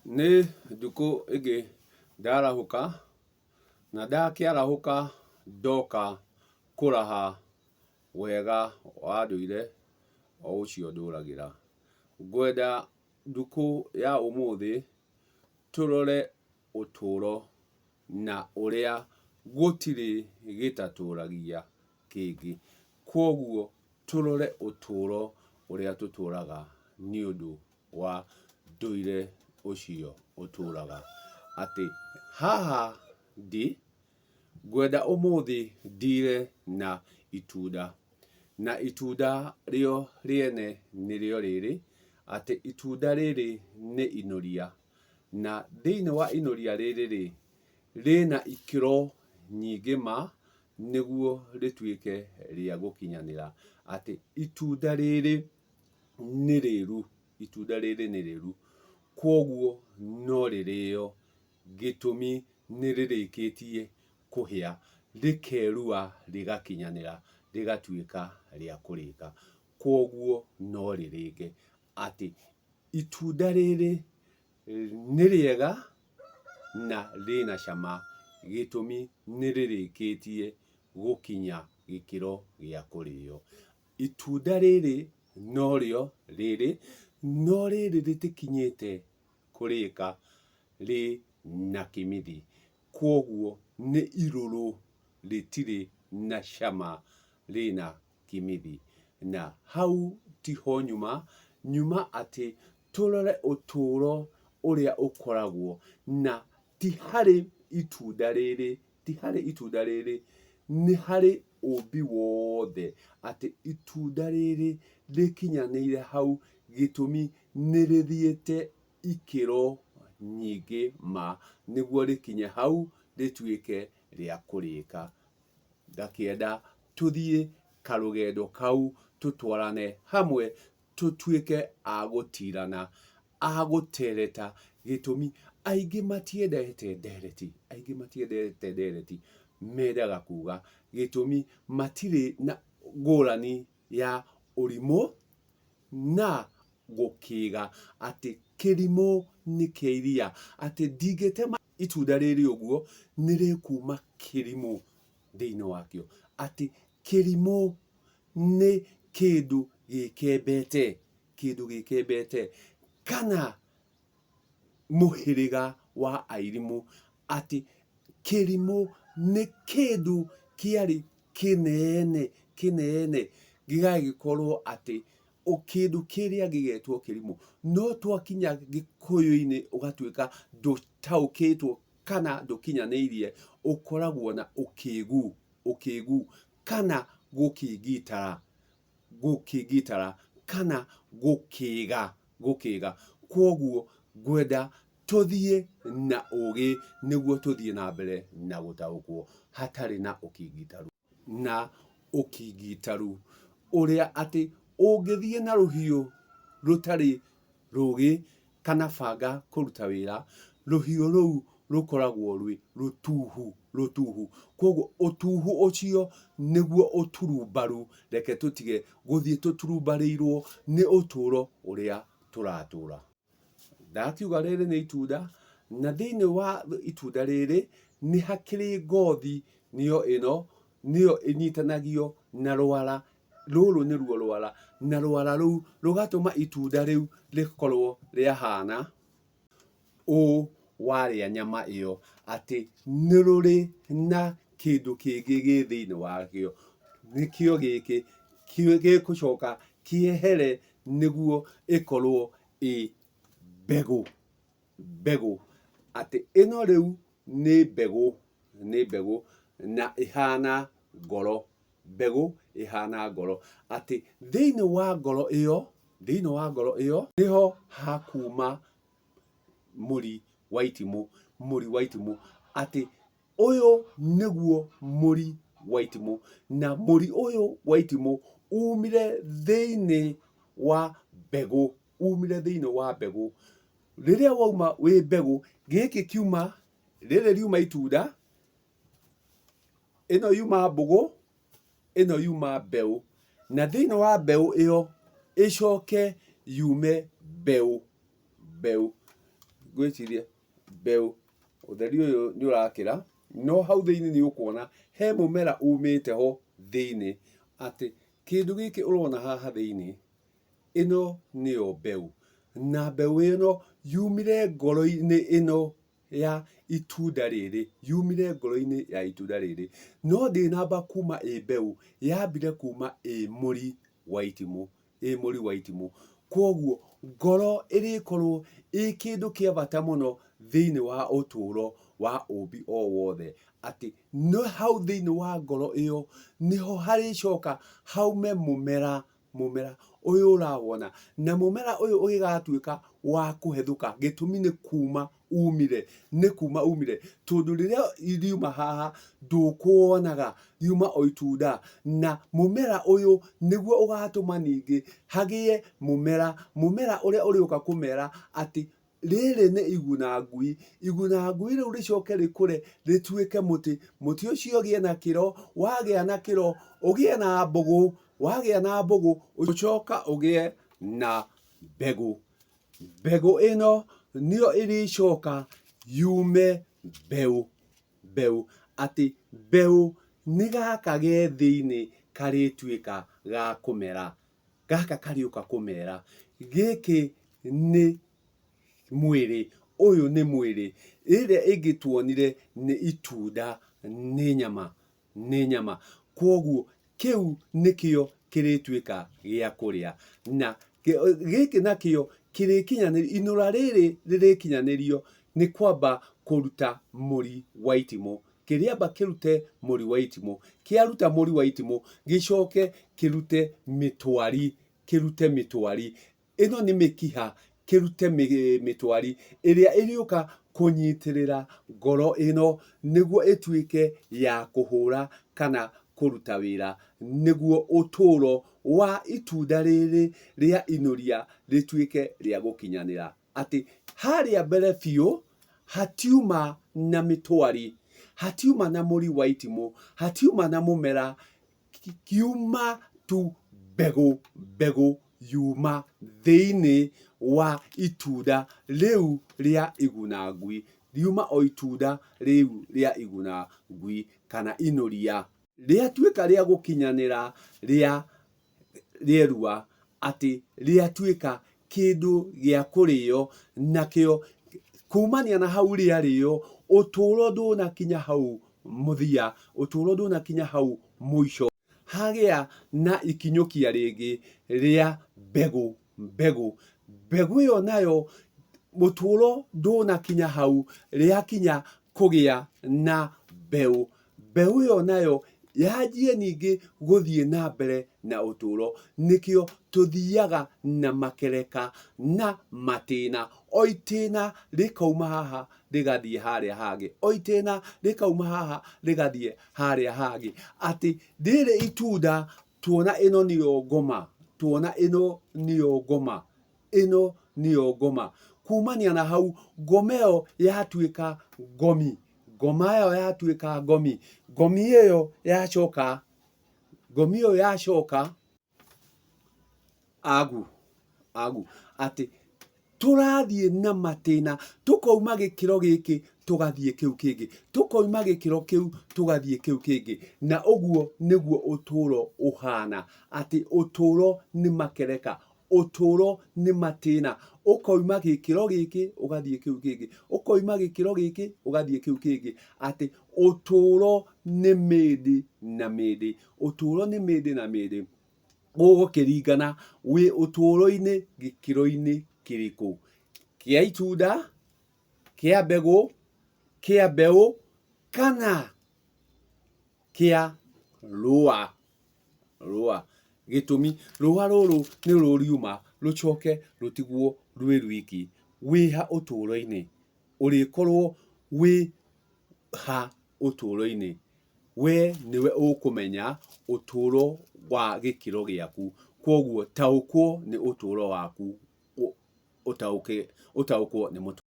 Nĩ ndukũ ĩngĩ ndarahũka, na ndakĩarahũka ndoka kũraha wega wa ndũire o ũcio ndũragĩra. Ngwenda ndukũ ya ũmũthĩ tũrore ũtũro na ũrĩa gũtirĩ gĩtatũragia kĩngĩ. Kwoguo tũrore ũtũro ũrĩa tũtũraga nĩũndũ wa ndũire ũcio ũtũraga. Atĩ haha ndĩ, ngwenda ũmũthĩ ndire na itunda. Na itunda rĩo rĩene nĩrĩo rĩrĩ, atĩ itunda rĩrĩ nĩ inũria. Na thĩinĩ wa inũria rĩrĩ rĩ, rĩna ikĩro nyingĩ ma, nĩguo rĩtuĩke rĩa gũkinyanĩra. Atĩ itunda rĩrĩ nĩ rĩru, itunda rĩrĩ nĩ rĩru, kwoguo no rĩrĩo, gĩtũmi nĩ rĩrĩkĩtie kũhĩa, rĩkerua rĩgakinyanĩra, rĩgatuĩka rĩa kũrĩka. Kwoguo no rĩrĩke. Atĩ itunda rĩrĩ nĩ rĩega na rĩna cama, gĩtũmi nĩ rĩrĩkĩtie gũkinya gĩkĩro gĩa kũrĩo. Itunda rĩrĩ norĩo rĩrĩ, no rĩrĩ rĩtikinyĩte kũrĩka rĩ na kĩmithi. Kwoguo nĩ irũrũ rĩtirĩ na cama rĩna kĩmithi. Na hau tiho nyuma, nyuma atĩ tũrore ũtũro ũrĩa ũkoragwo na ti harĩ itunda rĩrĩ, ti harĩ itunda rĩrĩ, nĩ harĩ ũmbi wothe, atĩ itunda rĩrĩ rĩkinyanĩire hau gĩtũmi nĩ rĩthiĩte ikĩro nyingĩ ma nĩguo rĩkinye hau rĩtuĩke rĩa kũrĩka. Ngakĩenda tũthiĩ karũgendo kau tũtwarane hamwe tũtuĩke a gũtirana, a gũtereta, gĩtũmi aingĩ matiendete ndereti, aingĩ matiendete ndereti, mendaga kuga, gĩtũmi matirĩ na ngũrani ya ũrimũ na gũkĩga, atĩ kĩrimũ nĩ kĩa iria, atĩ ndingĩtema itunda rĩrĩ ũguo, nĩ rĩkuma kĩrimũ thĩinĩ wakĩo, atĩ kĩrimũ nĩ kĩndũ gĩkembete, kĩndũ gĩkembete, kana mũhĩrĩga wa airimũ, atĩ kĩrimũ nĩ kĩndũ kĩarĩ kĩnene kĩnene gĩgagĩkorwo atĩ kĩndũ kĩrĩa gĩgetwo kĩrimũ. No twakinya gĩkũyũ-inĩ ũgatuĩka ndũtaũkĩtwo kana ndũkinyanĩirie, ũkoragwo na ũkĩgu, ũkĩgu kana gũkingitara, gũkingitara kana gũkĩga, gũkĩga. Kwoguo ngwenda tũthiĩ na ũgĩ nĩguo tũthiĩ na mbere na gũtaũkwo hatarĩ na ũkingitaru. Na ũkingitaru ũrĩa atĩ ũngĩthiĩ na rũhiũ rũtarĩ rũgĩ kana banga kũruta wĩra, rũhiũ rũu rũkoragwo rwĩ rũtuhu, rũtuhu. Kwoguo ũtuhu ũcio nĩguo ũturumbaru, reke tũtige gũthiĩ tũturumbarĩirwo nĩ ũtũro ũrĩa tũratũra. Ndakiuga rĩrĩ nĩ itunda, na thĩinĩ wa itunda rĩrĩ nĩ hakĩrĩ ngothi nĩyo ĩno, nĩyo ĩnyitanagio na rwara, rũrũ nĩruo rwara, na rwara rũu rũgatũma itunda rĩu rĩkorwo rĩahana ũũ warĩa nyama ĩyo, atĩ nĩ rũrĩ na kĩndũ kĩngĩ gĩ thĩinĩ wakĩo, nĩkĩo gĩkĩ gĩgũcoka kĩehere nĩguo ĩkorwo ĩ mbegũ, mbegũ, atĩ ĩno rĩu nĩ mbegũ, nĩ mbegũ na ĩhana ngoro, mbegũ ĩhana ngoro, atĩ thĩinĩ wa ngoro ĩyo, thĩinĩ wa ngoro ĩyo nĩho hakuma mũri wa itimũ, mũri wa itimũ, atĩ Ũyũ nĩguo mũri wa itimũ, na mũri ũyũ wa itimũ umire thĩinĩ wa mbegũ, umire thĩinĩ wa mbegũ. Rĩrĩa wauma wĩ mbegũ, gĩkĩ kiuma, rĩrĩ riuma itunda, ĩno yuma mbũgũ, ĩno yuma mbeũ, na thĩinĩ wa mbeũ ĩyo ĩcoke yume mbeũ, mbeũ. Ngwĩciria mbeũ, ũtheri ũyũ nĩ ũrakĩra, no hau thĩinĩ nĩ ũkuona he mũmera umĩte ho thĩinĩ, atĩ kĩndũ gĩkĩ ũrona haha thĩinĩ, ĩno nĩyo mbeũ, na mbeũ ĩno yumire ngoro-inĩ ĩno ya itunda rĩrĩ, yumire ngoro-inĩ ya itunda rĩrĩ, no ndĩnamba kuma ĩ mbeũ, yambire kuma ĩ mũri wa itimũ. Ĩ mũri wa itimũ. Kwoguo ngoro ĩrĩkorwo ĩ kĩndũ kĩa bata mũno thĩinĩ wa ũtũũro wa ũmbi o wothe, atĩ nĩ hau thĩinĩ wa ngoro ĩyo nĩho harĩcoka haume mũmera, mũmera ũyũ ũrawona. Na mũmera ũyũ ũgĩgatuĩka wa kũhethũka, gĩtũmi nĩ kuma umire, nĩ kuma umire, tondũ rĩrĩa riuma haha ndũkũwonaga, riuma o itunda, na mũmera ũyũ nĩguo ũgatũma ningĩ hagĩe mũmera, mũmera ũrĩa ũrĩũka kũmera atĩ rĩrĩ nĩ iguna ngui, iguna ngui rĩu rĩcoke rĩkũre rĩtuĩke mũtĩ, mũtĩ ũcio ũgĩe na kĩro, wagĩa na kĩro ũgĩe na mbũgũ, wagĩa na mbũgũ ũcoka ũgĩe na mbegũ. Mbegũ ĩno nĩyo ĩrĩcoka yume mbeũ, mbeũ, atĩ mbeũ nĩ gaka ge thĩinĩ karĩtuĩka ga kũmera, gaka karĩũka kũmera. Gĩkĩ nĩ mwĩrĩ, ũyũ nĩ mwĩrĩ, ĩrĩa ĩngĩ tuonire nĩ itunda, nĩ nyama. nĩ nyama. Kwoguo kĩu nĩkĩo kĩrĩtuĩka gĩa kũrĩa. Na gĩkĩ nakĩo kĩrĩkinyanĩrio, inũra rĩrĩ rĩrĩkinyanĩrio nĩ kwamba kũruta mũri wa itimũ. Kĩrĩamba kĩrute mũri wa itimũ. Kĩaruta mũri wa itimũ, gĩcoke kĩrute mĩtwari, kĩrute mĩtwari. Ĩno nĩ mĩkiha kĩrute mĩtwari ĩrĩa ĩrĩũka kũnyitĩrĩra ngoro ĩno nĩguo ĩtuĩke ya kũhũra kana kũruta wĩra nĩguo ũtũro wa itunda rĩrĩ rĩa inũria rĩtuĩke rĩa gũkinyanĩra. Atĩ harĩa mbere biũ hatiuma na mĩtwari, hatiuma na mũri wa itimũ, hatiuma na mũmera, Kiuma tu mbegũ, mbegũ yuma thĩinĩ wa itunda rĩu rĩa iguna ngui, riuma o itunda rĩu rĩa iguna ngui kana inũria. Rĩatuĩka rĩa gũkinyanĩra rĩa rĩerua atĩ rĩatuĩka kĩndũ gĩa kũrĩo nakĩo kumania na hau rĩarĩo ũtũro ndũnakinya hau mũthia, ũtũro ndũnakinya hau mũico. Hagĩa na ikinyũkia rĩngĩ rĩa mbegũ, mbegũ, mbegũ ĩyo nayo mũtũro ndũnakinya hau rĩakinya kũgĩa na mbeũ. Mbeũ ĩyo nayo yanjie ningĩ gũthiĩ na mbere na ũtũũro. Nĩkĩo tũthiaga na makereka na matĩna. O itĩna rĩkauma haha rĩgathiĩ harĩa hangĩ, o itĩna rĩkauma haha rĩgathiĩ harĩa hangĩ. Atĩ rĩrĩ itunda tuona ĩno nĩyo ngoma, tuona ĩno nĩyo ngoma, ĩno nĩyo ngoma. Kumania na hau ngoma ĩyo yatuĩka ngomi. Ngoma ĩyo yatuĩka ngomi, ngomi ĩyo yacoka, ngomi ĩyo yacoka agu, agu, atĩ tũrathiĩ na matĩna, tũkauma gĩkĩro gĩkĩ tũgathiĩ kĩu kĩngĩ, tũkauma gĩkĩro kĩu tũgathiĩ kĩu kĩngĩ, na ũguo nĩguo ũtũro ũhana, atĩ ũtũro nĩ makereka, Ũtũũro nĩ matĩna, ũkoima gĩkĩro gĩkĩ ũgathiĩ kĩu kĩngĩ, ũkoima gĩkĩro gĩkĩ ũgathiĩ kĩu kĩngĩ, atĩ ũtũũro nĩ mĩndĩ na mĩndĩ, ũtũũro nĩ mĩndĩ na mĩndĩ, gũgũkĩringana wĩ ũtũũro-inĩ gĩkĩro-inĩ kĩrĩkũ, kĩa itunda, kĩa mbegũ, kĩa mbeũ, kana kĩa rũa. Rũa. Gĩtũmi, rũa rũrũ nĩ rũriuma rũcoke rũtigwo rwĩ rwiki. Wĩ ha ũtũũro-inĩ? Ũrĩkorwo wĩ ha ũtũũro-inĩ? We nĩwe ũkũmenya ũtũũro wa gĩkĩro gĩaku. Kwoguo taũkwo nĩ ũtũũro waku, ũtaũkwo nĩ mũtũũrĩre.